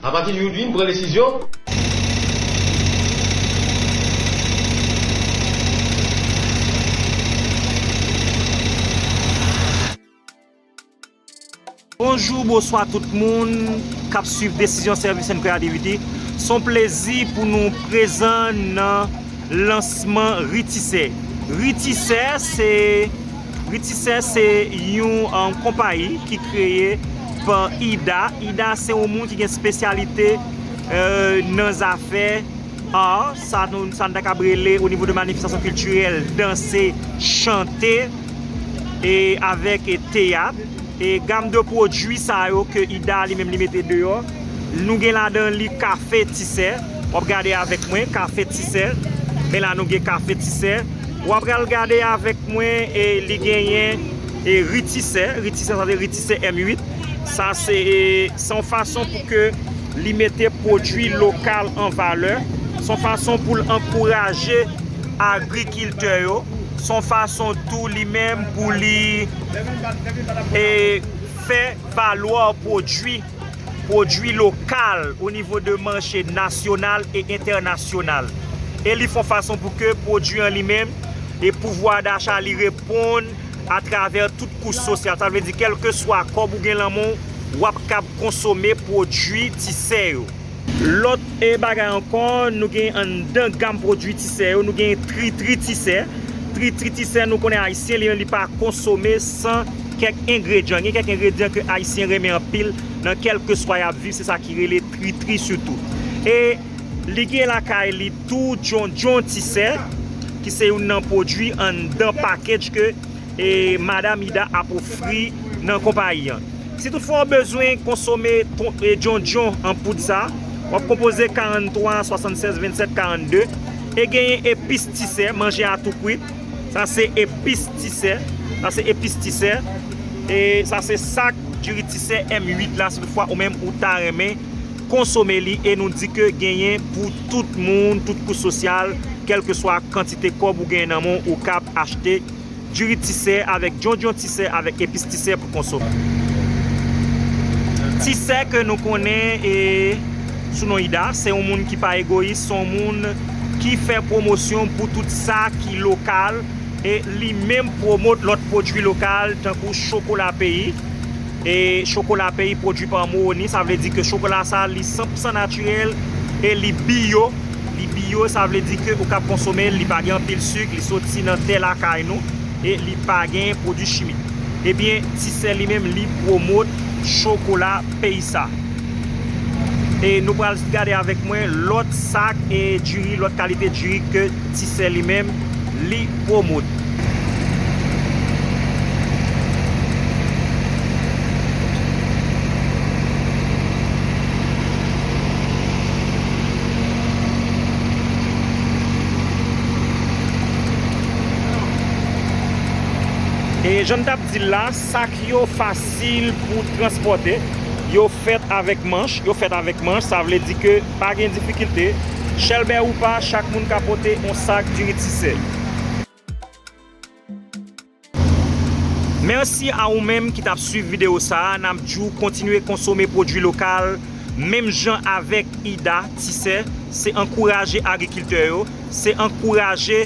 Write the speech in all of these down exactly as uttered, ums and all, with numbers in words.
Apati de jodi, m pran desizyon. Bonjou, bonswa tout moun k ap swiv Desizyon Service and Creativity. Se yon plezi pou nou prezan nan lansman Ri Tisè. Ri Tisè se, Ri Tisè se yon, um, konpayi ki kreye pa Ida. Ida se yon moun ki gen espesyalite, euh, nan zafè art, sa nou, sa n ta kab rele o nivo de manifestasyon kiltirèl, danse, chante, e avèk, e, teyat. E gam de pwodui sa yo ke Ida li menm li mete deyò, nou gen ladan li kafe Tisè. W ap gade avèk mwen, kafe Tisè. Men la nou gen kafe Tisè. W ap pral gade avèk mwen, e li genyen, e, Ri Tisè. Ri Tisè, sa se Ri Tisè M uit. Sa se, e, se yon fason pou ke li mete pwodui lokal an valè. Se yon fason pou l ankouraje agrikiltè yo. Se yon fason tou li menm pou li, e, fè valwa pwodui, pwodui lokal o nivo de mache nasyonal e entènasyonal. E li fè yon fason pou ke pwodui an li menm e pouvwa dacha li reponn atravè tout kouch sosyal. Sa vle di, kèlkeswa kòb ou gen nan men w, w ap kab konsome pwodui Tisè yo. Lòt, e, bagay ankò, nou gen anndan gam pwodui Tisè yo, nou gen Tritri Tisè. Tritri Tisè, nou konnen Ayisyen, li menm, li pa konsome san kèk engredyan. Gen kèk engredyan ke Ayisyen renmen anpil nan kèlkeswa y ap viv, se sa ki rele Tritri sitou. E li gen lakay li tou Djondjon Tisè, ki se youn nan pwodui anndan package ke, e, Madam Ida ap ofri nan konpayi an. Si toutfwa w bezwen konsome ton-, e, djondjon an poud sa, w ap konpoze karanntwa swasannsèz vennsèt karannde. E genyen epis Tisè, manje a tou kwit. Sa se epis Tisè. Sa se epis Tisè. E sa se sak diri Tisè M uit la, si toutfwa ou menm ou ta renmen konsome li. E nou di ke genyen pou tout moun, tout kouch sosyal, kèlkeswa kantite kòb ou genyen nan men w, ou kab achte diri Tisè avèk djondjon Tisè avèk epis Tisè pou konsome. Tisè ke nou konnen, e, sou non Ida, se yon moun ki pa egoyis, se yon moun ki fè pwomosyon pou tout sa ki lokal, e li menm pwomot lòt pwodui lokal tankou chokola peyi. E chokola peyi pwodui pa Mowoni, sa vle di ke chokola sa li san pou san natirèl e li biyo. Li biyo, sa vle di ke ou kab konsome l, li pa gen anpil sik, li soti nan tè lakay nou e li pa gen pwodui chimik. Ebyen, Tisè li menm, li pwomot chokola peyi sa. E nou pral gade avèk mwen lòt sak e diri, lòt kalite diri ke Tisè li menm li pwomot. E jan n t ap di l la, sak yo fasil pou transpòte. Yo fèt avèk manch, yo fèt avèk manch, sa vle di ke pa gen difikilte. Chèlbè ou pa, chak moun ka pote yon sak diri Tisè. Mèsi a ou menm ki t ap swiv videyo sa a. N ap di w kontinye konsome pwodui lokal, menm jan avèk Ida Tisè, se ankouraje agrikiltè yo, se ankouraje,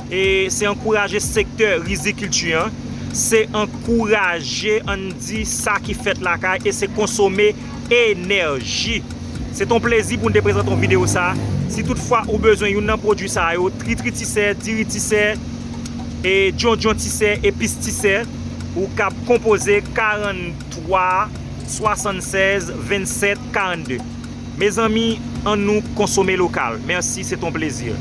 e se ankouraje sektè rizikilti an, se ankouraje, ann di, sa ki fèt lakay e se konsome enèji. Se t on plezi pou n te prezante yon videyo sa. Si toutfwa ou bezwen youn nan pwodui sa yo, Tritri Tisè, diri Tisè, e djondjon Tisè, epis Tisè, ou kab konpoze karanntwa swasannsèz vennsèt karannde. Mezanmi, ann nou konsome lokal. Mèsi, se t on plezi.